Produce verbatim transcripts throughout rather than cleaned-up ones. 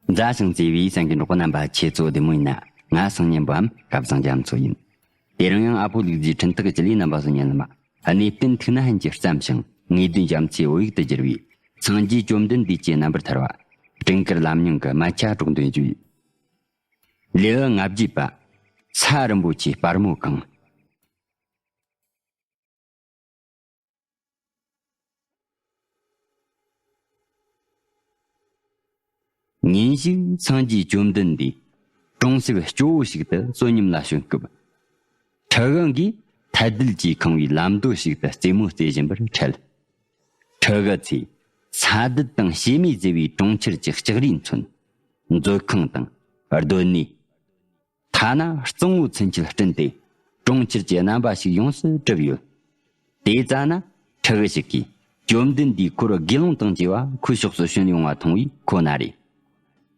མཛའ་ཞིང་བརྩེ་བའི་སེམས་ཀྱི་འགྲོགས་པ་རྣམ་པ། ཁྱེད་ཚོ་བདེ་མོ་ཡིན་ན། ང་སང་ཉིན་པའམ་སྐལ་བཟང་རྒྱ་མཚོ་ཡིན། དེ་རིང་ཡང་ཨ་ཕོ་ལུག་རྫིའི་འཕྲིན་ཐག་བཅད་ལས་རྣམ་པ་སུ་ཉན་ལ་མ། གནས་བརྟན་ཐུགས་ན་ཕན་གྱི་བརྩམས་ཤིང་ངེས་དོན་རྒྱ་མཚོའི་བོད་ཡིག་ཏུ་བསྒྱུར་བའི་སངས་རྒྱས་བཅོམ་ལྡན་འདས་ཀྱི་རྣམ་པར་ཐར་བ། སྤྲིན་དཀར་ལམ་རྙིང་གི་མ་ཆ་སྒྲོག་འདོན་བརྗོད། ལེའུ་ལྔ་བརྒྱད་པ། ས་རིན་པོ་ཆེའི་སྤར་མོ་གང་། ཉིན་ཞིག་སངས་རྒྱས་བཅོམ་ལྡན་འདས་གྲོང་གསེབ་སྐྱོ་བོ་ཞིག་ཏུ་བསོད་སྙོམས་ལ་བྱོན་སྐབས། ཁྲི་གུ་གིས་ཐལ་རྡུལ་གྱིས་ཁེངས་པའི་ལམ་མདོ་ཞིག་ཏུ་རྩེད་མོ་རྩེ་བཞིན་པར་འཕྲད། ཁྲི་གུ་ཚོས་ས་རྡུལ་དང་བྱེ་མས་བརྫེས་པའི་གྲོང་ཁྱེར་གྱི་ལྕགས་རིས་མཚོན། མཛོད་ཁང་དང་། སྡོད་གནས། ཐ་ན་གཙང་བོ་ཚུན་ཆད་བསྐྲུན་ཏེ། གྲོང་ཁྱེར་གྱི་རྣམ་པ་ཞིག་ཡོངས་སུ་གྲུབ་ཡོད། དེ་ཙ་ན་ཁྲི་གུ་ཞིག་གིས་བཅོམ་ལྡན་འདས་ཁོར་དགེ་སློང་དང་བཅས་པ་ཁོའི་ཕྱོགས་སུ་བྱོན་ཡོང་བ་མཐོང་བས་ཁོ་ན་རེ།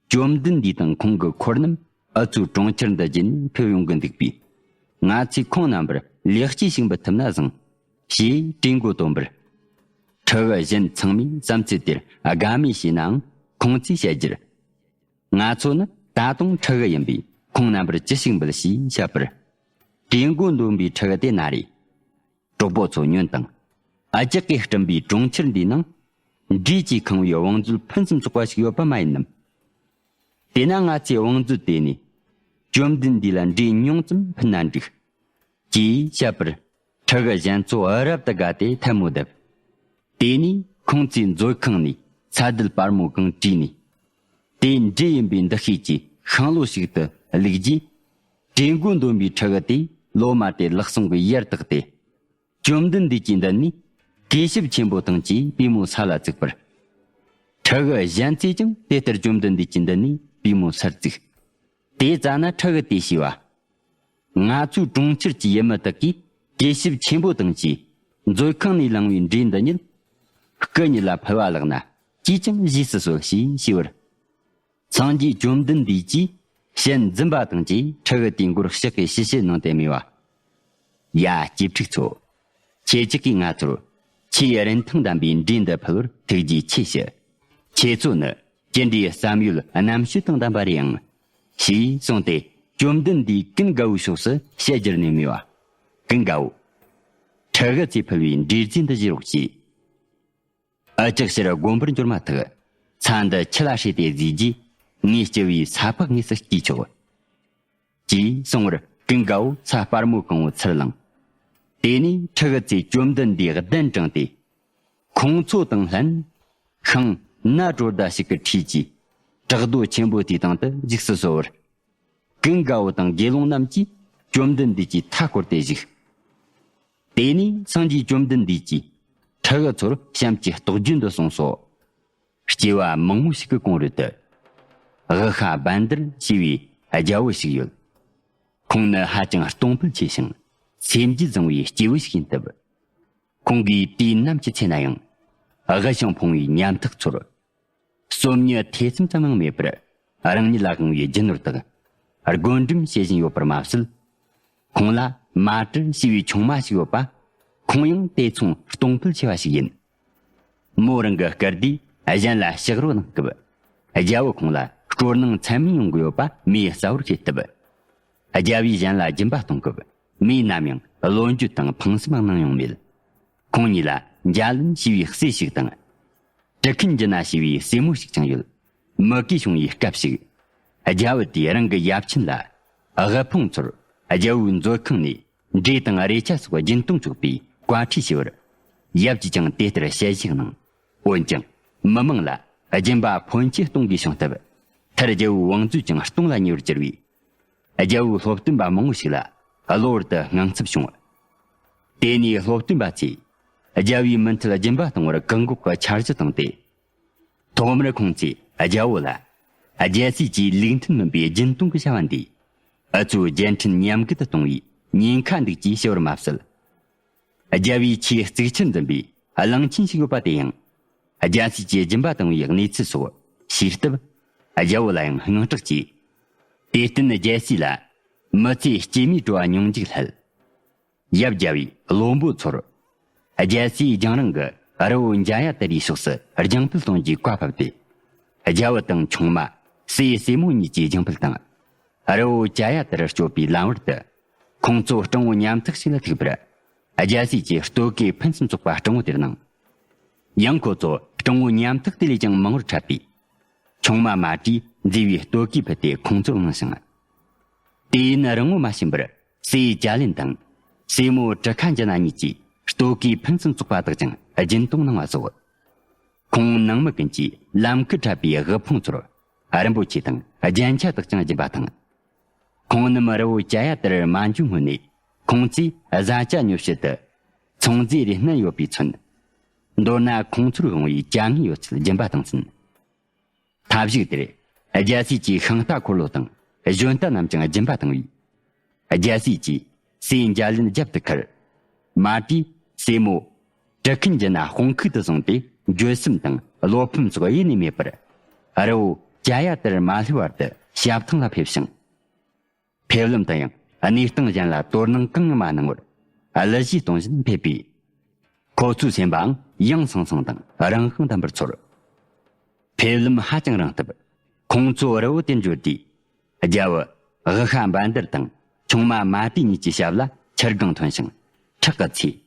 བཅོམ་ལྡན་འདས་དང་ཁོང་གི་འཁོར་རྣམས་ཨུ་ཚུགས་གྲོང་ཁྱེར་འདི་བརྒྱུད་ནས་ཕེབས་ཡོང་གི་འདུག་པས། ང་ཚོས་ཁོང་རྣམ་པར་ལེགས་སྐྱེས་ཤིག་འབུལ་ཐུབ་ན་བཟང་། ཞེས་གྲོས་འགོ་བཏོན་པར། ཁྲི་གུ་གཞན་ཚང་མས་བསམ་ཚུལ་དེར་དགའ་མོས་བྱས་ནའང་ཁོང་ཚོས་བཤད་རྒྱུར། ང་ཚོ་ནི་ད་དུང་ཁྲི་གུ་ཡིན་པས་ཁོང་རྣམ་པར་ཅི་ཞིག་འབུལ་ཞེས་བཤད་པར། གྲོས་འགོ་འདོན་པའི་ཁྲི་གུ་དེ་ན་རེ། གྲོགས་པོ་ཚོ་ཉོན་དང་། འུ་ཅག་གིས་བསྐྲུན་པའི་གྲོང་ཁྱེར་འདིའི་ནང་། འབྲས་ཀྱིས་ཁེངས་པའི་བང་མཛོད་ཕུན་སུམ་ཚོགས་པ་ཞིག་ཡོད་པ་མ་ཡིན་ནམ། དེས་ན་ང་ཚོས་བང་མཛོད་དེ་ནས་བཅོམ་ལྡན་འདས་ལ་འབྲས་ཉུང་ཙམ་ཕུལ་ན་འགྲིག་ཅེས་བཤད་པར། ཁྲི་གུ་གཞན་ཚོ་རབ་ཏུ་དགའ་སྟེ་ཐལ་མོ་བརྡབ། དེ་ནས་ཁོང་ཚོས་མཛོད་ཁང་ནས་ས་རྡུལ་སྤར་མོ་གང་བྲིས་ནས། དེ་འབྲས་ཡིན་པའི་འདུ་ཤེས་ཀྱིས་ཤིང་ལོ་ཞིག་ཏུ་བླུགས་རྗེས། གྲོས་འགོ་འདོན་པའི་ཁྲི་གུ་དེས་ལོ་མ་དེ་ལག་ཟུང་གི་ཡར་བཏགས་ཏེ། བཅོམ་ལྡན་འདས་ཀྱི་མདུན་ནས་གུས་ཞབས་ཆེན་པོ་དང་བཅས་པུས་མོ་ས་ལ་བཙུགས་པར། ཁྲི་གུ་གཞན་ཚོས་ཀྱང་དེ་ལྟར་བཅོམ་ལྡན་འདས་ཀྱི་མདུན་ནས་པུས་མོ་སར་བཙུགས། དེ་ཙ་ན་ཁྲི་གུ་དེས་ཞུས་པ། ང་ཚོའི་གྲོང་ཁྱེར་གྱི་ཡུལ་མི་དག་གིས་གུས་ཞབས་ཆེན་པོ་དང་བཅས་མཛོད་ཁང་ནས་བླངས་པའི་འབྲས་འདི་ཉིད། སྐུ་ཉིད་ལ་ཕུལ་བ་ལགས་ན་ཅིས་ཀྱང་བཞེས་སུ་གསོལ་ཞེས་ཞུས་པར། སངས་རྒྱས་བཅོམ་ལྡན་འདས་ཀྱིས་ཞལ་འཛུམ་པ་དང་བཅས་ཁྲི་གུ་དེའི་མགོར་ཕྱག་གི་ཞུ་བྱད་གནང་སྟེ་སྨྲས་པ། ཡ། གཅེས་ཕྲུག་ཚོ། ཁྱེད་ཅག་གིས་ང་ཚོར་ཆེས་རིན་ཐང་ལྡན་པའི་འབྲས་འདི་ཕུལ་བར་ཐུགས་རྗེ་ཆེ་ཞུ། ཁྱེད་ཚོ་ནི་ཅི་འདྲའི་བསམ་ཡུལ་རྣམ་དཔྱོད་དང་ལྡན་པ་རེད་ཨང་། ཞེས་གསུངས་ཏེ་བཅོམ་ལྡན་འདས་ཀུན་དགའ་བོའི་ཕྱོགས་སུ་ཞལ་བསྒྱུར་ནས་སྨྲས་པ། ཀུན་དགའ་བོ། ཁྲི་གུ་ཚོས་ཕུལ་བའི་འབྲས་རྫས་འདི་བཞེས་རོགས་གྱིས། འུ་ཅག་ཕྱིར་དགོན་པར་འབྱོར་མ་ཐག་ཚྭ་འདི་ཁྱི་ལ་བསྲེས་ཏེ་བཟོས་རྗེས་ངས་སྐྱུར་བའི་ས་ཕག་དངོས་སུ་སྐྱེས་ཆོག་ཅེས་གསུངས་པར་ཀུན་དགའ་བོ་ཚྭ་སྤར་མོ་གང་བོ་ཚུར་བླངས། དེ་ནས་ཁྲི་གུ་ཚོས་བཅོམ་ལྡན་འདས་གདན་དྲངས་ཏེ། ཁོང་ཚོ་དང་ལྷན་ཤིང་སྣ་དྲོ་ཟླ་ཞིག་གི་འཁྲིས་ཀྱི་བྲག་རྡོ་ཆེན་པོ་དེའི་སྟེང་དུ་བཞུགས་སུ་གསོལ་བར། ཀུན་དགའ་བོ་དང་དགེ་སློང་རྣམས་ཀྱིས་བཅོམ་ལྡན་འདས་ཀྱི་མཐའ་བསྐོར་ཏེ་བཞུགས། དེ་ནས་སངས་རྒྱས་བཅོམ་ལྡན་འདས་ཀྱིས་ཁྲི་གུ་ཚོར་གཤམ་གྱི་རྟོགས་བརྗོད་འདི་གསུངས་སོ། སྐྱེ་བ་མང་བོ་ཞིག་གི་གོང་རོལ་དུ། དབུ་ཤ་བན་དར་ཞེས་པའི་རྒྱལ་པོ་ཞིག་ཡོད། ཁོང་ནི་ཧ་ཅང་གཏོང་ཕོད་ཆེ་ཞིང་སེམས་རྒྱུད་བཟང་བའི་སྐྱེས་བུ་ཞིག་ཡིན་སྟབས། ཁོང་གིས་དུས་ནམ་གྱི་ཚེ་ན་ཡང་དབུ་ཞྭ་འཕོང་བའི་ཉམ་ཐག་ཚོར། སོམ་ཉི་ཐེ་ཚོམ་ཙམ་ཡང་མེད་པར་རང་ཉིད་ལ་དབང་བའི་རྒྱུ་ནོར་དག་སྒོ་འགྲིམ་བྱེད་བཞིན་ཡོད་པར་མ་ཟད། ཁོང་ལ་མ་ཏྲི་ཞེས་པའི་ཆུང་མ་ཞིག་ཡོད་པ། ཁོང་ཡང་དེ་མཚུངས་གཏོང་ཕོད་ཆེ་བ་ཞིག་ཡིན། མོ་རང་གི་སྐུ་ཟླས་གཞན་ལ་ཕྱག་རོགས་གནང་སྐབས། རྒྱལ་པོ་ཁོང་ལ་སྤྲོ་སྣང་ཚད་མེད་ཡོང་གི་ཡོད་པ་མིས་གསལ་བོར་ཤེས་སྟབས། རྒྱལ་པོས་གཞན་ལ་སྦྱིན་པ་གཏོང་སྐབས་མིས་ནམ་ཡང་བློ་འགྱོད་དང་ཕངས་སེམས་གནང་མྱོང་མེད། ཁོང་ཉིད་ལ་འཇའ་ལུན་ཞེས་པའི་སྲས་ཤིག་དང་། གྲི་ཁན་གྱི་ན་ཞེས་པའི་སྲས་མོ་ཞིག་ཀྱང་ཡོད། མུ་གེ་བྱུང་བའི་སྐབས་ཤིག་རྒྱལ་པོ་དེས་རང་གི་ཡབ་ཆེན་ལ་དབུལ་ཕོངས་ཚོར་རྒྱལ་པོའི་མཛོད་ཁང་ནས་འབྲས་དང་རས་ཆ་སོགས་རྒྱུན་གཏོང་ཆོག་པའི་བཀའ་ཁྲིད་ཞུས་པར། ཡབ་ཀྱིས་ཀྱང་དེ་ལྟར་ཞལ་བཞེས་གནང་། འོན་ཀྱང་མི་མང་ལ་སྦྱིན་པ་ཕོན་ཆེ་གཏོང་དགོས་བྱུང་སྟབས། མཐར་རྒྱལ་པོའི་བང་མཛོད་ཀྱང་སྟོང་ལ་ཉེ་བར་གྱུར་བས། རྒྱལ་པོའི་སློབ་སྟོན་པ་མང་བོ་ཞིག་ལ་གློ་བུར་དུ་དངངས་འཚབ་བྱུང་། དེ་ནས་སློབ་སྟོན་པ་ཚོས་རྒྱལ་པོའི་མི་མཐུན་སྦྱིན་པ་གཏོང་བར་བཀག་འགོག་གི་འཆར་གཞི་བཏིང་སྟེ། ཐོག་མར་ཁོང་ཚོས་རྒྱལ་པོ་ལ་རྒྱལ་སྲིད་ཀྱི་ལུགས་མཐུན་མིན་པའི་རྒྱུན་གཏོང་གི་བྱ་བ་འདིས་ཨུ་ཚོའི་རྒྱལ་ཕྲན་ཉམས་རྒུད་དུ་གཏོང་བའི་ཉེན་ཁ་འདུག་ཅེས་ཞུ་བར་མ་ཟད། རྒྱལ་པོའི་ཆེས་གཙིགས་ཆེར་འཛིན་པའི་གླང་ཆེན་ཞིག་ཡོད་པ་དེ་ཡང་རྒྱལ་སྲིད་ཀྱི་སྦྱིན་པ་བཏང་བའི་གནས་ཚུལ་སོགས་ཤེས་སྟབས། རྒྱལ་པོ་ལ་ཡང་དངངས་སྐྲག་སྐྱེས། དེར་བརྟེན་རྒྱལ་སྲིད་ལ་མི་ཚེ་སྐྱེལ་མའི་སྤྲོ་བ་ཉུང་འཇུག་སླད། ཡབ་རྒྱལ་པོས་བློན་པོ་ཚོར། རྒྱལ་སྲས་རྒྱང་རིང་གི་རི་བོ་འཇའ་ཡ་དེ་རིའི་ཕྱོགས་སུ་རྒྱང་ཕུད་གཏོང་རྒྱུའི་བཀའ་ཕབ་སྟེ། རྒྱལ་པོ་དང་ཆུང་མ། སྲས་སྲས་མོ་གཉིས་ཀྱིས་སྦྱིན་པ་དང་། རི་བོ་ཅ་ཡ་དར་སྐྱོབ་པའི་ལམ་བར་དུ། ཁོང་ཚོ་སྤྲང་བོ་ཉམ་ཐག་ཞིག་ལ་ཐུག་པར། རྒྱལ་སྲས་ཀྱིས་སྟོད་གོས་ཕུན་སུམ་ཚོགས་པ་སྤྲང་བོ་དེར་གནང་། ཡང་ཁོ་ཚོ་སྤྲང་བོ་ཉམ་ཐག་དེ་ལས་ཀྱང་མང་བར་འཕྲད་པས། ཆུང་མ་མ་བྲིས་མཛེས་པའི་སྟོད་གོས་ཕུད་དེ་ཁོང་ཚོར་གནང་ཞིང་། དུས་ཡུན་རིང་བོ་མ་ཕྱིན་པར། སྲས་ཅ་ལེན་དང་། སྲས་མོ་གྲུ་ཁ་འཇི་ན་གཉིས་ཀྱིས་སྟོད་གོས་ཕུན་སུམ་ཚོགས་པ་དག་ཀྱང་སྦྱིན་གཏོང་གནང་བ་སོགས། ཁོང་ནང་མི་ཀུན་གྱིས་ལམ་ཁར་འཕྲད་པའི་དབུལ་ཕོངས་ཚོར་རིན་པོ་ཆེ་དང་རྒྱན་ཆ་དག་ཀྱང་སྦྱིན་པ་དང་། ཁོང་རྣམས་རི་བོ་ཅ་ཡ་དར་མ་འབྱོན་སྔོན་ནས་ཁོང་ཚོས་བཟའ་བཅའ་ཉོ་ཆེད་དུ། ཚོང་རྫས་རེ་བསྣན་ཡོད་པས་མཚོན། མདོར་ན་ཁོང་ཚོར་དབང་བའི་ཅ་དངོས་ཡོད་ཚད་སྦྱིན་པ་བཏང་ཟིན། མཐའ་མཇུག་དེར། རྒྱལ་སྲས་ཀྱི་ཤིང་རྟ་འཁོར་ལོ་དང་གཞོན་རྟ་རྣམས་ཀྱང་སྦྱིན་པ་བཏང་བས། རྒྱལ་སྲས་ཀྱིས་སྲས་འཇའ་ལུན་རྒྱབ་ཏུ་ཁུར། མ་དེས་སྲས་མོ། གྲུ་ཁུན་གྱི་ན་དཔུང་ཁུག་ཏུ་བཟུང་སྟེ་འགྱོད་སེམས་དང་བློ་ཕམ་སོགས་ཡེ་ནས་མེད་པར། རི་བོ་ཅ་ཡ་དར་མ་ལྷོའི་བར་དུ་ཞབས་ཐང་ལ་ཕེབས་ཤིང་། ཕེབས་ལམ་དུ་ཡང་གནས་སྟངས་གཞན་ལ་དོ་སྣང་གང་ཡང་མ་གནང་བར། གླུ་གཞས་གཏོང་བཞིན་ཕེབས་པས། ཁོ་ཚོའི་སེམས་པའང་ཡང་སང་སང་དང་རང་དབང་ལྡན་པར་ཚོར། ཕེབས་ལམ་ཧ་ཅང་རིང་སྟབས། ཁོང་ཚོ་རི་བོ་དེར་འབྱོར་དུས། རྒྱལ་བུ་དབུ་ཤ་འབའ་འདར་དང་ཆུང་མ་མ་ཏི་གཉིས་ཀྱི་ཞབས་ལ་ཆུ་སྒང་ཐོན་ཞིང་ཁྲག་གིས་ཚོས།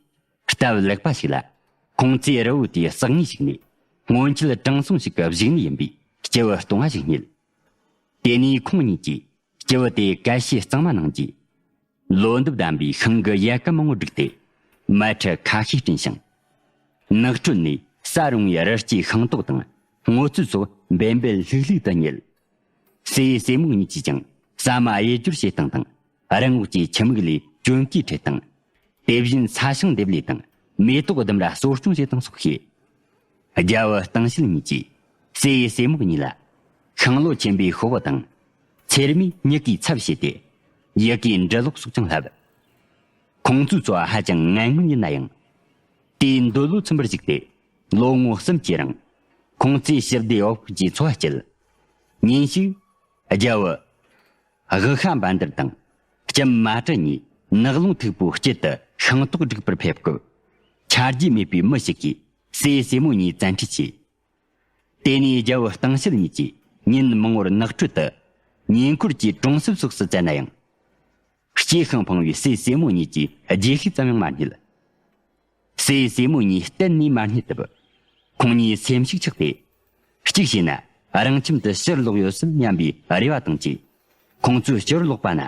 སྟབས་ལེགས་པ་ཞིག་ལ། ཁོང་ཚོས་རི་བོ་དེའི་ཟགས་ངོས་ཞིག་ནས། སྔོན་ཆད་དྲང་སྲོང་ཞིག་གི་བཞུགས་གནས་ཡིན་པའི་སྐྱེ་བོ་སྟོང་བ་ཞིག་རྙེད། དེ་ནས་ཁོང་གཉིས་ཀྱིས་སྐྱེ་བོ་དེ་གལ་ཞིག་གཙང་མ་གནང་རྗེས། ལོ་འདབ་ལྡན་པའི་ཤིང་གི་ཡལ་ག་མང་བོ་བསྒྲིགས་ཏེ། མལ་ཁྲི་ཁ་ཤས་བསྐྲུན་ཞིང་། ནགས་ཁྲོད་ནས་ས་རུང་བའི་རི་སྐྱེས་ཤིང་ཏོག་དང་སྔོ་ཚལ་སོགས་འབེལ་འབེལ་ལྷུག་ལྷུག་ཏུ་རྙེད། སྲས་སྲས་མོ་གཉིས་ཀྱིས་ཀྱང་ཟ་མ་གཡོས་སྦྱོར་བྱེད་སྟངས་དང་རི་ངོགས་ཀྱི་ཆུ་མིག་ལས་གྱོན་གོས་ཁྲིད་སྟངས། དེ་བཞིན་ས་ཞིང་འདེབས་ལས་དང་མེ་ཏོག་ལྡུམ་ར་གསོ་སྐྱོང་བྱེད་སྟངས་སོགས་ཤེས། རྒྱལ་བུ་སྟངས་ཞལ་གཉིས་ཀྱིས་སྲས་སྲས་མོ་གཉིས་ལ་ཤིང་ལོ་ཆེན་པོའི་ཤོག་བུ་དང་ཚེར་མའི་མྱུ་གུའི་ཚབ་བྱས་ཏེ་ཡི་གེའི་འབྲི་ཀློག་སོགས་ཀྱང་བསླབས། ཁོང་ཚོའི་འཚོ་བ་ཧ་ཅང་ངན་ངོན་ཡིན་ན་ཡང་། དེའི་འདོད་བློ་ཚིམ་པར་གཞིགས་ཏེ་ལོ་ངོ་གསུམ་གྱི་རིང་ཁོང་ཚོས་ཞི་བདེ་འོབ་ཁུག་གི་འཚོ་བ་སྐྱེལ། ཉིན་ཞིག་རྒྱལ་བུ་དབུ་ཤ་འབའ་འདར་དང་ལྕམ་མ་ཏྲི་གཉིས་ནགས་ཀླུང་མཐུག་པོའི་དཀྱིལ་དུ་ཤིང་ཏོག་བསྒྲིགས་པར་ཕེབས་སྐབས། ཆ་རྒྱུས་མེད་པའི་མི་ཞིག་གིས་སྲས་སྲས་མོ་གཉིས་བཙན་ཁྲིད་བྱས། དེ་ནས་རྒྱལ་བུ་སྟངས་ཞལ་གཉིས་ཀྱིས་ཉིན་མང་བོར་ནགས་ཁྲོད་དུ་ཉེ་འཁོར་གྱི་གྲོང་གསེབ་སོགས་སུ་བཙལ་ན་ཡང་། སྐྱེས་ཤིང་ཕངས་པའི་སྲས་སྲས་མོ་གཉིས་ཀྱི་རྗེས་ཤུལ་ཙམ་ཡང་མ་རྙེད། སྲས་སྲས་མོ་གཉིས་གཏན་ནས་མ་རྙེད་སྟབས། ཁོང་གཉིས་སེམས་ཤུགས་ཆག་སྟེ། གཅིག་བྱས་ན་རང་ཁྱིམ་དུ་ཕྱིར་ལོག་ཡོད་སྲིད་སྙམ་པའི་རེ་བ་དང་བཅས། ཁོང་ཚོས་ཕྱིར་ལོག་པ་ན།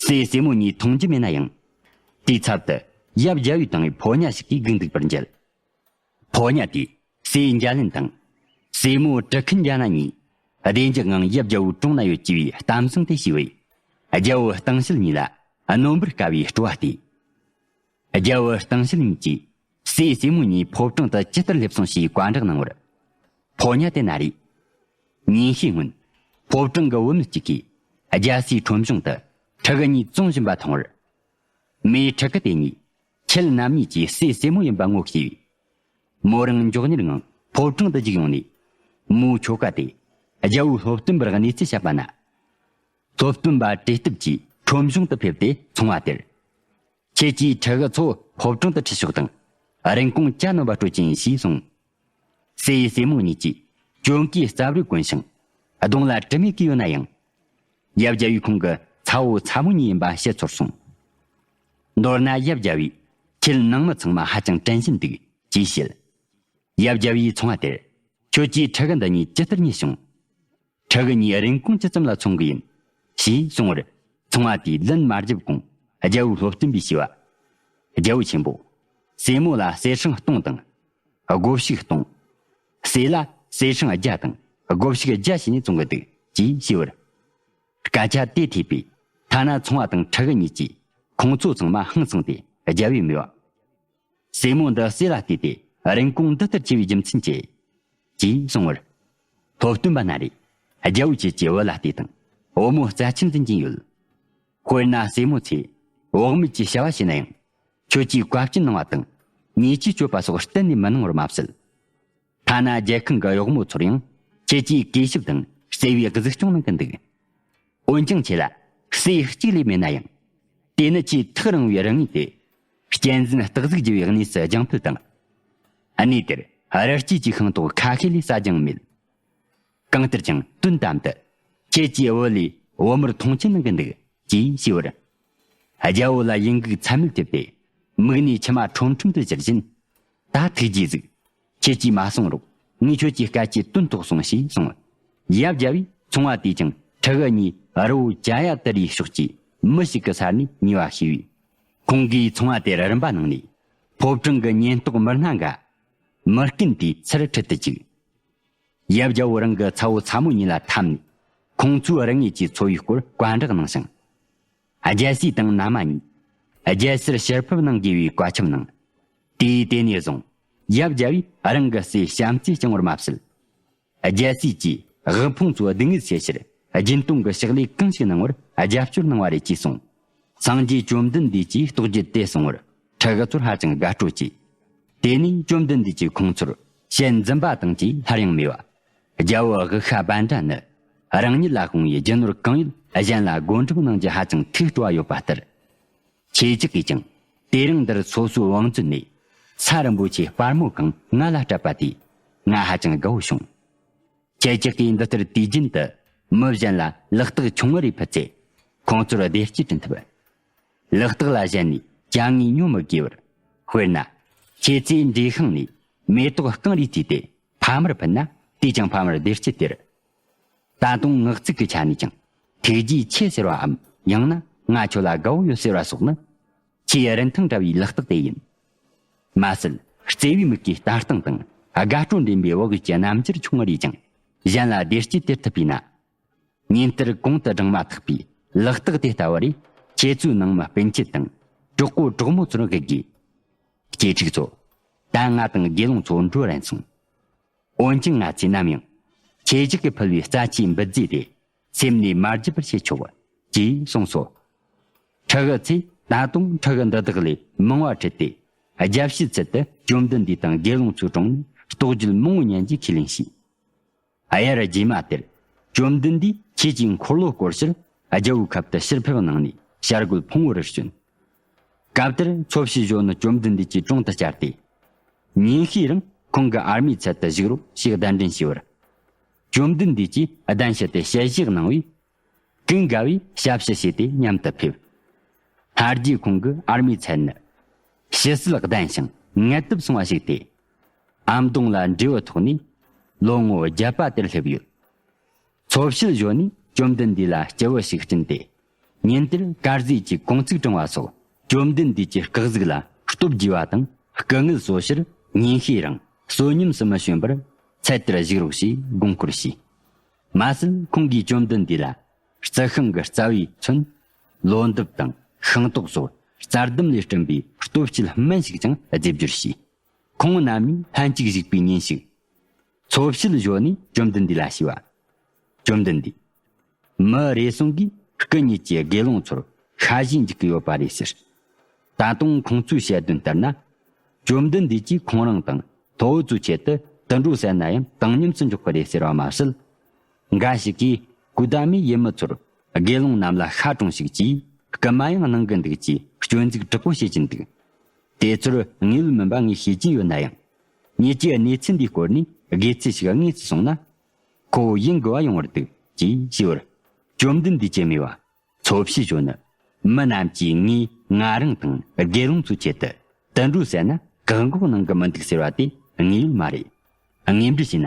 སྲས་སྲས་མོ་གཉིས་མཐོང་རྒྱུ་མེད་ན་ཡང་། དེའི་ཚབ་ཏུ་ཡབ་རྒྱལ་བོས་བཏང་བའི་ཕོ་ཉ་ཞིག་གིས་སྒུག་འདུག་པར་མཇལ། ཕོ་ཉ་དེས་སྲས་འཇའ་ལན་དང་། སྲས་མོ་གྲི་ཁུན་འཇའ་ན་གཉིས་བདེ་འཇགས་ངང་ཡབ་རྒྱལ་བོའི་དྲུང་ན་ཡོད་ཅེས་པའི་གཏམ་བཟང་དེ་ཞུས་པས། རྒྱལ་བོ་སྟངས་ཞལ་གཉིས་ལ་རྣོན་པོར་དཀའ་བའི་སྤྲོ་བ་སྟེ། རྒྱལ་བོ་སྟངས་ཞལ་གཉིས་ཀྱིས་སྲས་སྲས་མོ་གཉིས་ཕོ་བྲང་དུ་ཇི་ལྟར་སླེབས་སོང་ཞེས་བཀའ་འདྲི་གནང་བར། ཕོ་ཉ་དེ་ན་རེ། ཉིན་ཤས་སྔོན། ཕོ་བྲང་གི་བུད་མེད་ཅིག་གིས་རྒྱལ་སའི་ཁྲོམ་གཞུང་དུ་ཕྲུ་གུ་གཉིས་བཙོང་བཞིན་པ་མཐོང་བར། མོས་ཕྲུ་གུ་དེ་གཉིས་ཁྱེད་རྣམ་གཉིས་ཀྱི་སྲས་སྲས་མོ་ཡིན་པ་ངོ་ཤེས་པས། མོ་རང་མགྱོགས་མྱུར་ངང་ཕོ་བྲང་དུ་འཇུག་ཡོང་ནས། མོའི་ཁྱོ་ག་དེ་རྒྱལ་བོའི་སློབ་སྟོན་པར་གནས་ཚུལ་བཤད་པ་ན། སློབ་སྟོན་པ་བྲེལ་སྟབས་ཀྱིས་ཁྲོམ་གཞུང་དུ་ཕེབས་ཏེ་ཚོང་བ་དེར། ཁྱེད་ཀྱིས་ཕྲུ་གུ་ཚོ་ཕོ་བྲང་དུ་ཁྲིད་ཤོག་དང་། རིན་གོང་ཇ་སྣོན་པ་སྤྲོད་ཀྱི་ཡིན་ཞེས་གསུངས། སྲས་སྲས་མོ་གཉིས་ཀྱིས་གྱོན་གོས་སྩབ་རུས་གོན་ཞིང་། གདོང་ལ་དྲི་མེད་ཀྱི་ཡོད་ན་ཡང་། ཡབ་རྒྱལ་བོས་ཁོང་གི་ཚ་བོ་ཚ་མོ་གཉིས་ཡིན་པ་ཤེས་ཚོར་སོང་། མདོར་ན་ཡབ་རྒྱལ་བོས་ཁྱེད་ནང་མི་ཚང་མ་ཧ་ཅང་དྲན་བཞིན་འདུག་ཅེས་བཤད། ཡབ་རྒྱལ་བོས་ཚོང་བ་དེར། ཁྱོད་ཀྱིས་ཕྲུ་གུ་འདི་གཉིས་ཇི་ལྟར་རྙེད་བྱུང་། ཕྲུ་གུ་གཉིས་རིན་གོང་ཇི་ཙམ་ལ་འཚོང་གི་ཡིན། ཞེས་གསུངས་པར། ཚོང་བ་དེས་ལན་མ་རྒྱབ་གོང་རྒྱལ་བོའི་སློབ་སྟོན་པས་ཞུས་པ། རྒྱལ་བོ་ཆེན་པོ། སྲས་མོ་ལ་གསེར་སྲང་སྟོང་དང་། སྒོ་ཕྱུགས་སྟོང་། སྲས་ལ་གསེར་སྲང་བརྒྱ་དང་སྒོ་ཕྱུགས་བརྒྱ་བྱས་ནས་བཙོང་གི་འདུག་ཅེས་ཞུས་པར། སྐད་ཆ་དེ་ཐོས་པས་ཐ་ན་ཚོང་བ་དང་ཕྲུ་གུ་གཉིས་ཀྱིས་ཁོང་ཚོ་ཚང་མ་ཧང་སངས་ཏེ་རྒྱལ་བོའི་མོས་པ། སྲས་མོ་འདི་སྲས་ལ་བལྟས་ཏེ་རིན་གོང་འདི་ལྟར་ཆེ་བའི་རྒྱུ་མཚན་ཅི། ཅེས་གསུངས་པར། སློབ་སྟོན་པ་ན་རེ། རྒྱལ་བོ་ཁྱེད་ཀྱི་བུ་ལ་བལྟས་དང་བུ་མོ་རྩ་ཆེན་འཛིན་གྱིན་ཡོད། དཔེར་ན་སྲས་མོ་ཚོས་བག་མེད་ཀྱི་བྱ་བ་བྱས་ན་ཡང་ཁྱོད་ཀྱིས་བཀའ་བཀྱོན་གནང་བ་དང་ཉེས་ཆད་གཅོད་པ་སོགས་གཏན་ནས་མི་གནང་བར་མ་ཟད། ཐ་ན་རྒྱལ་ཁང་གི་གཡོག་མོ་ཚོར་ཡང་ཁྱེད་ཀྱིས་གུས་ཞབས་དང་བརྩེ་བའི་གཟིགས་སྐྱོང་གནང་གི་འདུག་འོན་ཀྱང་ཁྱེད་ལ་སྲས་གཅིག་ལས་མེད་ན་ཡང་། དེ་ནི་ཆེས་ཐག་རིང་བའི་རིང་ངེས་ཏེ། གཅན་གཟན་སྟག་གཟིག་རྒྱུ་བའི་གནས་སུ་རྒྱང་ཕུད་དང་། གནས་དེར་རི་སྐྱེས་ཀྱི་ཤིང་ཏོག་ཁ་ཤས་ལས་ཟ་རྒྱུ་མེད། གང་ལྟར་ཀྱང་དོན་དམ་དུ། ཁྱེད་ཀྱིས་བུ་ལས་བུ་མོར་མཐོང་ཆེན་གནང་གི་འདུག་ཅེས་ཞུས་པར། རྒྱལ་བོ་ལ་ཡིད་འགུག་ཚད་མེད་ཐེབས་ཏེ། མིག་ནས་མཆི་མ་ཁྲོམ་ཁྲོམ་དུ་གྱུར་བཞིན། ད་ཐུགས་རྗེས་གཟིགས། ཁྱེད་ཀྱིས་མ་གསུང་རོགས། ངས་ཁྱོད་ཀྱི་སྐད་ཆའི་དོན་རྟོགས་སོང་ཞེས་གསུངས། ཡབ་རྒྱལ་བོས་ཚོང་བ་དེས་ཀྱང་ཕྲུ་གུ་གཉིས་རི་བོ་ཇ་ཡ་ཏི་རིའི་ཕྱོགས་ཀྱི་མི་ཞིག་གི་སར་ནས་ཉེ་བ་ཤེས་པས། ཁོང་གིས་ཚོང་བ་དེར་རིམ་པ་གནང་ནས། ཕོ་བྲང་གི་ཉེན་རྟོག་མི་སྣ་འགའ་མི་རྐུན་དེའི་ཚུར་ཁྲིད་དུ་བཅུག། ཡབ་རྒྱལ་བོ་རང་གི་ཚ་བོ་ཚ་མོ་གཉིས་ལ་འཐམས་ནས། ཁོང་ཚོའི་རིག་གནས་ཀྱི་འཚོ་བའི་སྐོར་བཀའ་འདྲི་གནང་ཞིང་། རྒྱལ་སྲས་དང་མནའ་མ་གཉིས། རྒྱལ་སར་ཕྱིར་ཕེབས་གནང་དགོས་པའི་བཀའ་ཁྱབ་གནང་། དུས་དེ་ནས་བཟུང་། ཡབ་རྒྱལ་བོས་རང་གི་སྲས་བྱམས་བརྩེས་བསྐྱངས་པར་མ་ཟད། རྒྱལ་སྲས་ཀྱིས་དབུལ་ཕོངས་ཚོ་སྡུག་བསྔལ་སེལ་ཕྱིར་རྒྱུན་གཏོང་གི་ཕྱག་ལས་གང་ཞིག་གནང་བར་རྒྱབ་སྐྱོར་གནང་བ་རེད་ཅེས་གསུངས། སངས་རྒྱས་བཅོམ་ལྡན་འདས་ཀྱིས་རྟོགས་བརྗོད་དེ་གསུང་བར་ཕྲུ་གུ་ཚོར་ཧ་ཅང་དགའ་སྤྲོ་སྐྱེས། དེ་ནས་བཅོམ་ལྡན་འདས་ཀྱིས་ཁོང་ཚོར་ཞལ་འཛུམ་པ་དང་བཅས་སླར་ཡང་སྨྲས་པ། རྒྱལ་བོ་དབུ་ཤ་པཎ་ཌ་ནི་རང་ཉིད་ལ་དཔུང་བའི་རྒྱུ་ནོར་གང་ཡོད་གཞན་ལ་བགོ་འགྲེམས་གནང་རྒྱུ་ཧ་ཅང་ཐུགས་སྤྲོ་བ་ཡོད་པ་ལྟར། ཁྱེད་ཅག་གིས་ཀྱང་དེ་རིང་འདིར་སོ་སོའི་བང་མཛོད་ནས་ས་རིན་པོ་ཆེ་སྤར་མོ་གང་ང་ལ་སྤྲད་པ་དེས་ང་ཧ་ཅང་དགའ་བོ་བྱུང་། ཁྱེད་ཅག་གིས་འདི་ལྟར་དུས་རྒྱུན་དུ་མི་གཞན་ལ་ལག་རྟགས་ཆུང་ངུ་རེ་ཕུལ་ཚེ། ཁོང་ཚོར་བདེ་སྐྱིད་བསྐྲུན་ཐུབ། ལག་རྟགས་ལ་གཞན་ནས་ཅ་དངོས་ཉོ་མི་དགོས་པར། དཔེར་ན། ཁྱེད་ཚོས་འབྲས་ཤིང་ནས་མེ་ཏོག་རྐང་རེ་བརྩིས་ཏེ་ཕ་མར་ཕུལ་ན། དེས་ཀྱང་ཕ་མར་བདེ་སྐྱིད་སྟེར། ད་དུང་ངག་ཚིག་གི་ཆ་ནས་ཀྱང་ཐུགས་རྗེ་ཆེ་ཟེར་བའམ། ཡང་ན་ང་ཁྱོད་ལ་དགའ་བོ་ཡོད་ཟེར་བ་སོགས་ནི། ཆེས་རིན་ཐང་བཀྲ་བའི་ལག་རྟགས་དེ་ཡིན། མ་ཟད་བརྩེ་བའི་མིག་གིས་ལྟ་སྟངས་དང་དགའ་སྤྲོ་འདྲེན་པའི་དབུ་འགུལ་གྱི་རྣམ་འགྱུར་ཆུང་ངུ་རེས་ཀྱང་གཞན་ལ་བདེ་སྐྱིད་སྟེར་ཐུབ་པས་ན། ཉིན་ལྟར་གོང་དུ་བགྲངས་མ་ཐག་པའི་ལག་རྟགས་དེ་ལྟ་བུ་རེས་ཁྱེད་ཚོའི་ནང་མི་སྤུན་མཆེད་དང་གྲོགས་པོ་གྲོགས་མོ་ཚོར་དགའ་དགོས། གཅེས་ཕྲུག་ཚོ། ད་ང་དང་དགེ་སློང་ཚོ་འགྲོ་རན་སོང་། འོན་ཀྱང་ང་ཚོས་ནམ་ཡང་ཁྱེད་ཅག་གིས་ཕུལ་བའི་རྩ་ཆེའི་འབུལ་རྫས་དེ་སེམས་ནས་མ་བརྗེད་པར་བྱེད་ཆོག་ཅེས་གསུངས་སོ། ཕྲུ་གུ་ཚོས་ད་དུང་ཕྲུ་གུ་འདི་དག་ལས་མང་བ་ཁྲིད་དེ་རྒྱལ་ཕྱིའི་ཚུལ་དུ་བཅོམ་ལྡན་འདས་དང་དགེ་སློང་ཚོའི་དྲུང་ནས་རྟོགས་བརྗོད་མང་བོ་ཉན་རྒྱུའི་ཁས་ལེན་བྱས། དབྱར་རྗེས་མ་དེར་བཅོམ་ལྡན་འདས་ཁྱེད་ཀྱི་འཁོར་ལོ་བསྐོར་ཕྱིར་རྒྱལ་བོའི་ཁབ་ཏུ་ཕྱིར་ཕེབས་གནང་ནས་བྱ་རྒོད་ཕུང་བོ་རུ་བྱོན། སྐབས་དེར་ཚོ་བྱི་ཞོ་ནི་བཅོམ་ལྡན་འདས་ཀྱི་དྲུང་དུ་བཅར་ཏེ། ཉིན་ཤས་རིང་ཁོང་གི་ཨར་མའི་ཚལ་དུ་བཞུགས་རོགས་ཞེས་གདན་འདྲེན་ཞུས་པར། བཅོམ་ལྡན་འདས་ཀྱིས་གདན་ཞུ་དེ་ཞལ་བཞེས་གནང་བས། ཀུན་དགའ་བོས་ཞབས་ཕྱི་བྱས་ཏེ་མཉམ་དུ་ཕེབས། སྔར་རྗེས་ཁོང་གི་ཨར་མའི་ཚལ་ནི་ཕྱི་སྲིད་ལྡན་ཞིང་ངལ་དུབ་སོང་བ་ཞིག་སྟེ། ཨ་མདོང་ལ་འབྲས་བུ་ཐོགས་ནས་ལོ་ངོ་བརྒྱད་པ་དེར་སླེབས་ཡོད། ཚོ་བྱི་ཞོ་ནས་བཅོམ་ལྡན་འདས་ལ་སྐྱེ་བོ་ཞིག་བསྐྲུན་ཏེ། ཉིན་དེར་དཀར་ཟས་ཀྱི་གུང་ཚིགས་དྲངས་པ་སོགས་བཅོམ་ལྡན་འདས་ཀྱི་སྐུ་གཟུགས་ལ་སྟོབས་རྒྱས་པ་དང་སྐུ་ངལ་གསོ་ཕྱིར་ཉིན་ཤས་རིང་བསོད་སྙོམས་སུ་མི་བྱོན་པར་ཚལ་དེར་བཞུགས་རོགས་ཞེས་དགོངས་སྐོར་བྱས། མ་ཟད་ཁོང་གིས་བཅོམ་ལྡན་འདས་ལ་རྩི་ཤིང་གི་རྩ་བའི་ཚོན། ལོ་འདབ་དང་ཤིང་ཏོག་སོགས་རྩྭ་ལྡུམ་ལས་བསྐྲུན་པའི་སྟོབས་སྐྱེད་སྨན་ཞིག་ཀྱང་རྫས་སྦྱོར་བྱས། ཁོང་རྣམ་གཉིས་ལྷན་ཅིག་བཞུགས་པའི་ཉིན་ཞིག་ཚོ་བྱི་ཞོ་ནས་བཅོམ་ལྡན་འདས་ལ་ཞུས་པ། བཅོམ་ལྡན་འདས། མི་རེ་ཟུང་གིས་སྐུ་ཉིད་ཀྱི་དགེ་སློང་ཚོར་ཤ་ཞེན་འཇུག་གི་ཡོད་པ་རེད་ཟེར། ད་དུང་ཁོང་ཚོའི་བཤད་དོན་ལྟར་ན། བཅོམ་ལྡན་འདས་ཀྱིས་ཁོང་རང་དང་སློབ་བུ་ཚོའི་ཆེད་དུ་དུད་འགྲོ་བསད་ན་ཡང་བཏང་སྙོམས་སུ་འཇོག་གི་རེད་ཟེར་བ་མ་ཟད། འགའ་ཞིག་གིས་ཀུ་ད་མའི་ཡུལ་མི་ཚོར་དགེ་སློང་རྣམས་ལ་ཤ་གྲོངས་ཤིག་ཅེས་སྐུལ་མ་ཡང་གནང་གི་འདུག་ཅེས་སྐྱོན་འཛུགས་དྲག་པོ་བྱེད་ཀྱིན་འདུག་དེ་ཚོར་དངོས་ཡོད་མིན་པ་ངས་ཤེས་ཀྱིན་ཡོད་ན་ཡང་། ངེད་ཀྱིས་གནས་ཚུལ་འདིའི་སྐོར་ནས་དགེ་ཚུལ་ཞིག་དངོས་སུ་སོང་ན། ཁོ་བོ་ཡིན་དགོས་པ་ཡོང་བར་འདུག་ཅེས་ཞུས་པར། བཅོམ་ལྡན་འདས་ཀྱིས་སྨྲས་པ། ཚོ་བྱི་ཞོ་ནི། མི་རྣམས་ཀྱིས་ངས་ང་རང་དང་དགེ་སློང་ཚོའི་ཆེད་དུ་དུད་འགྲོ་བསད་ན་བཀག་འགོག་གནང་གི་མི་འདུག་ཟེར་བ་དེ་དངོས་ཡོད་མ་རེད། དངོས་འབྲེལ་བྱས་ན།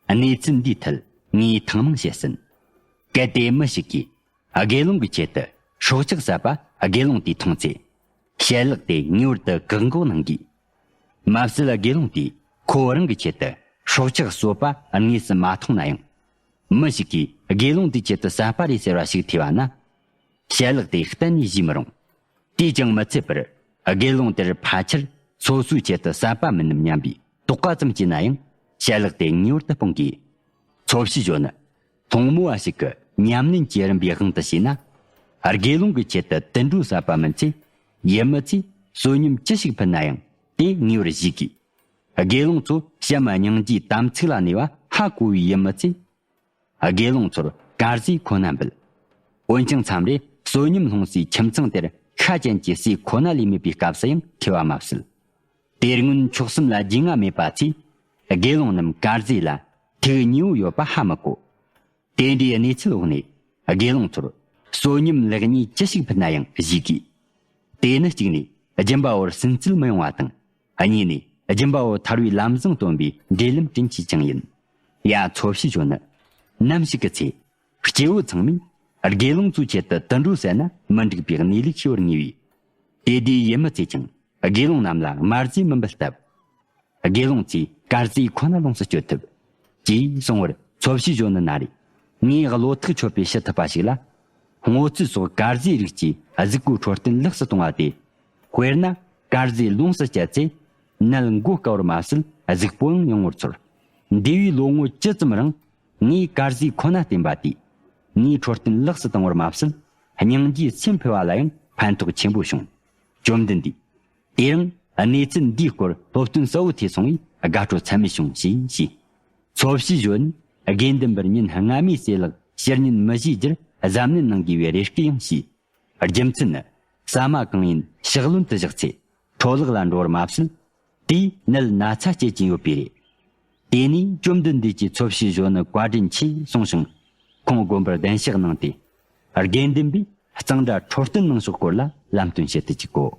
གནས་ཚུལ་འདིའི་ཐད་ངས་ཐེངས་མང་བཤད་ཟིན། གལ་ཏེ་མི་ཞིག་གིས་དགེ་སློང་གི་ཆེད་དུ་སྲོག་ཆགས་བསད་པ་དགེ་སློང་དེས་མཐོང་ཚེ། བྱ་ལག་དེ་ངེས་པར་དུ་བཀག་འགོག་གནང་དགོས། མ་ཟད་དགེ་སློང་དེས་ཁོ་རང་གི་ཆེད་དུ་སྲོག་ཆགས་གསོད་པ་དངོས་སུ་མ་མཐོང་ན་ཡང་། མི་ཞིག་གིས་དགེ་སློང་དེའི་ཆེད་དུ་བསད་པ་རེད་ཟེར་བ་ཞིག་ཐོས་པ་ན། བྱ་ལག་དེ་གཏན་ནས་བཞེས་མི་རུང་། དེས་ཀྱང་མི་ཚད་པར། དགེ་སློང་དེར་ཕལ་ཆེར་སོ་སོའི་ཆེད་དུ་བསད་པ་མིན་ནམ་སྙམ་པའི་དོགས་པ་ཙམ་སྐྱེས་ན་ཡང་། བྱ་ལག་དེ་ངེས་པར་དུ་སྤོང་དགོས། ཚོ་བྱི་ཞོ་ནི། སློང་མོ་བ་ཞིག་གི་ཉམས་ལེན་གྱི་རིམ་པའི་དབང་དུ་བྱས་ན། དགེ་སློང་གི་ཆེད་དུ་དུད་འགྲོ་བསད་པ་མིན་ཚེ། ཡུལ་མི་ཚོས་བསོད་སྙོམས་ཅི་ཞིག་ཕུལ་ན་ཡང་དེ་ངེས་པར་བཞེས་དགོས། དགེ་སློང་ཚོ་བྱམས་སྙིང་རྗེའི་དམ་ཚིག་ལ་གནས་པ་ཧ་གོ་བའི་ཡུལ་མི་ཚོས། དགེ་སློང་ཚོར་དཀར་ཟས་ཁོ་ན་འབུལ། འོན་ཀྱང་མཚམས་རེ་བསོད་སྙོམས་སློང་སའི་ཁྱིམ་ཚང་དེར་ཤ་ཅན་གྱི་ཟས་ཁོ་ན་ལས་མེད་པའི་སྐབས་སུ་ཡང་ཁེལ་བ་མ་བྱེད། དེ་སྔོན་མཆོག་གསུམ་ལ་རྒྱུས་མངའ་མེད་པ་ཚོས། དགེ་སློང་རྣམས་དཀར་ཟས་ལ་ཐུགས་མཉེས་པོ་ཡོད་པ་ཧ་མི་གོ། དེ་འདྲའི་གནས་ཚུལ་འོག་ནས་དགེ་སློང་ཚོར་གསོན་ཉམས་ལེགས་ཉེས་ཅི་ཞིག་ཕུལ་ན་ཡང་གཞིགས་དགོས། དེ་ནི་གཅིག་ནས་སྦྱིན་པ་བོར་སུན་གཙེར་མི་ཡོང་བ་དང་། གཉིས་ནས་སྦྱིན་པ་བོ་ཐར་བའི་ལམ་བཟང་སྟོན་པའི་འབྲས་ལམ་དྲིན་གྱིས་ཀྱང་ཡིན། ཡ། འཚོ་བྱེད་གཞོན་ནུ། ནམ་ཞིག་གི་ཚེ། སྐྱེ་བོ་ཚང་མས་དགེ་སློང་ཚོའི་ཆེད་དུ་དུད་འགྲོ་བསད་ན་མི་འགྲིག་པའི་གནས་ལུགས་ཤེས་པར་ངེས་པས། དེ་དུས་ཡུལ་མི་ཚོས་ཀྱང་དགེ་སློང་རྣམས་ལ་དམར་རྫས་མི་འབུལ་སྟབས། དགེ་སློང་ཚོས་དཀར་ཟས་ཁོ་ན་ལོངས་སུ་སྤྱོད་ཐུབ། ཅེས་གསུངས་པར་འཚོ་བྱེད་གཞོན་ནུ་ན་རེ། ངས་བློ་ཐག་ཆོད་པའི་ཕྱི་ཐུབ་པ་ཞིག་ལ། སྔོ་ཚལ་སོགས་དཀར་ཟས་རིགས་ཀྱིས་གཟུགས་པོའི་འཕྲོད་བསྟེན་ལེགས་སུ་གཏོང་བ་སྟེ། དཔེར་ན་དཀར་ཟས་ལོངས་སུ་སྤྱད་ཚེ། ནད་མགོ་སྐ་བར་མ་ཟད་གཟུགས་པོའང་ཡང་བར་ཚོར། འདས་པའི་ལོ་ངོ་བཅུ་ཙམ་རིང་ངས་དཀར་ཟས་ཁོ་ན་བསྟེན་པ་དེས། ངའི་འཕྲོད་བསྟེན་ལེགས་སུ་བཏང་བར་མ་ཟད། སྙིང་རྗེའི་སེམས་འཕེལ་བ་ལ་ཡང་ཕན་ཐོགས་ཆེན་པོ་བྱུང་། བཅོམ་ལྡན་འདས། དེ་རིང་གནས་ཚུལ་འདིའི་སྐོར་སློབ་སྟོན་གསལ་བོ་ཐོས་སོང་བས་དགའ་སྤྲོ་ཚད་མེད་བྱུང་ཞེས་ཞུས། འཚོ་བྱེད་གཞོན་ནུས་དགེ་འདུན་པར་ཉིན་སྔ་མའི་ཟས་ལྷག་ཕྱིར་ཉིན་མི་བཞེས་རྒྱུར་གཟབ་ནན་གནང་དགོས་པའི་རེ་སྐུལ་ཡང་བྱས། རྒྱུ་མཚན་ནི། ཟ་མ་གང་ཡིན་ཕྱག་ལོན་དུ་བཞག་ཚེ། འཕྲོ་བརླག་ལ་འགྲོ་བར་མ་ཟད། དེས་ནད་ན་ཚ་སྐྱེད་ཀྱིན་ཡོད་པས་རེད། དེ་ནས་བཅོམ་ལྡན་འདས་ཀྱིས་འཚོ་བྱེད་གཞོན་ནུར་བཀའ་དྲིན་ཆེ་གསུངས་ཤིང་། ཁོང་དགོན་པར་གདན་ཞུ་གནང་སྟེ། དགེ་འདུན་པས་གཙང་སྦྲ་འཕྲོད་བསྟེན་གནང་ཕྱོགས་སྐོར་ལ་ལམ་སྟོན་བྱེད་དུ་བཅུག་གོ།